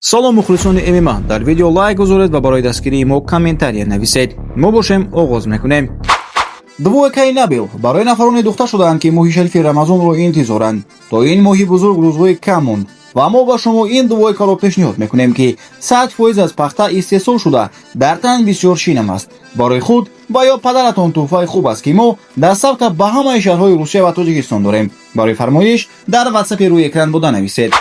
Салом, мухлисони ММА! Дар видео лайк гузоред ва барои дастгирии мо комментария нависед. Мо бошем, оғоз мекунем. Двойкаи Набил барои нафароне духта шудаанд, ки моҳи шарифи Рамазонро интизоранд. То ин моҳи бузург рӯзҳои кам монд ва мо ба шумо ин двойкаро пешниҳод мекунем, ки 100% аз пахта истеҳсол шуда, дар тан бисёр шинам аст. Барои худ ва ё падаратон тӯҳфаи хуб аст, ки мо доставка ба ҳамаи шаҳрҳои Русия ва Тоҷикистон дорем. Барои фармоиш дар ватсапи рӯи экран буда нависед.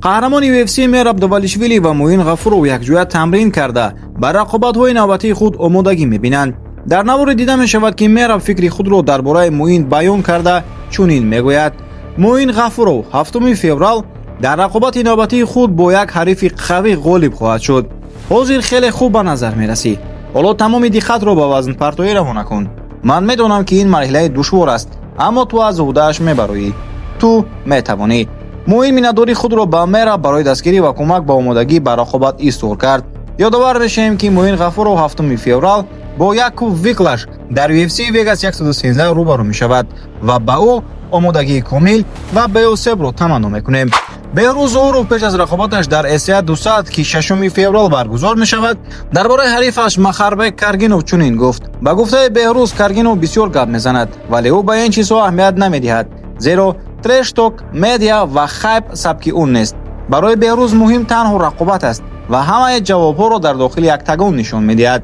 Қаҳрамони UFC Мераб Двалишвили ва Муин Ғафуров якҷоя тамрин карда, ба рақобатҳои навбатии худ омодагӣ мебинанд. Дар наворе дида мешавад, ки Мераб фикри худро дар бораи Муин баён карда, чунин мегӯяд: «Муин Ғафуров 7 феврал дар рақобати навбатии худ бо як ҳарифи қавӣ ғолиб хоҳад шуд. Ҳозир хеле хуб ба назар мерасӣ. Ҳоло тамоми диққатро ба вазнпартоӣ равона кун. Ман медонам, ки ин марҳилаи душвор аст, аммо ту аз уҳдааш мебароӣ, ту метавонӣ». Муин миннатдории худро ба Мераб барои дастгирӣ ва кӯмак ба омодагӣ ба рақобат изҳор кард. Ёдовар мешавем, ки Муин Ғафуров 7 феврал бо Якуб Виклаш дар UFC Vegas 113 рӯбарӯ мешавад ва ба ӯ омодагии комил ва беосебро таманно мекунем. Беҳрӯз Зоҳуров пеш аз рақобаташ дар ACA 200, ки 6 феврал баргузор мешавад, дар бораи ҳарифаш Махарбек Каргинов чунин гуфт. Ба гуфтаи Беҳрӯз, Каргинов бисёр гап мезанад, вале ӯ ба ин чизҳо аҳамият намедиҳад, зеро трэш-ток, медиа ва хайп сабки ӯ нест. Барои Беҳрӯз муҳим танҳо рақобат аст ва ҳамаи ҷавобҳоро дар дохили октагон нишон медиҳад.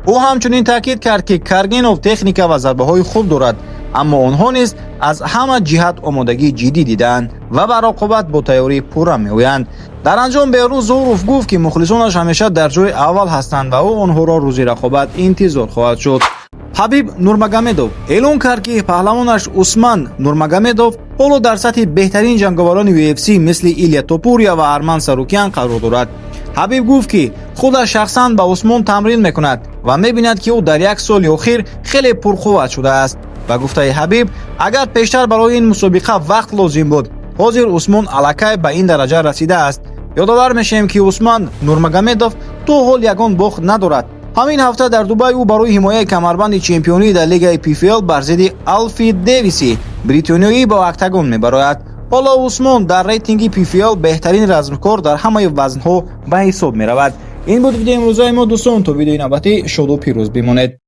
Ӯ ҳамчунин таъкид кард, ки Каргинов техника ва зарбаҳои хуб дорад, аммо онҳо низ аз ҳама ҷиҳат омодагии ҷиддӣ дидаанд ва ба рақобат бо тайёрии пурра меоянд. Дар анҷом Беҳрӯз Зоҳуров гуфт, ки мухлисонаш ҳамеша дар ҷои аввал ҳастанд ва ӯ онҳоро рӯзи рақобат интизор хоҳад шуд. Ҳабиб Нурмагомедов эълон кард, ки паҳлавонаш Усман Нурмагомедов ҳоло дар сатҳи беҳтарин ҷанговарони UFC, мисли Илия Топурия ва Арман Сарукян, қарор дорад. Ҳабиб гуфт, ки худаш шахсан ба Усмон тамрин мекунад ва мебинад, ки ӯ дар як соли охир хеле пурқувват шудааст. Ба гуфтаи Ҳабиб, агар пештар барои ин мусобиқа вақт лозим буд, ҳозир Усмон аллакай ба ин дараҷа расидааст. Ёдовар мешавем, ки Усман Нурмагомедов то ҳол ягон бохт надорад. Ҳамин ҳафта дар Дубай ӯ барои ҳимояи камарбанди чемпионӣ дар лигаи PFL бар зидди Алфи Дэвиси бритониёӣ ба октагон мебарояд. Ҳоло Усмон дар рейтинги PFL беҳтарин размкор дар ҳамаи вазнҳо ба ҳисоб меравад. Ин буд видеои имрӯзаи мо, дӯстон. То видеои навбатӣ шоду пирӯз бимонед.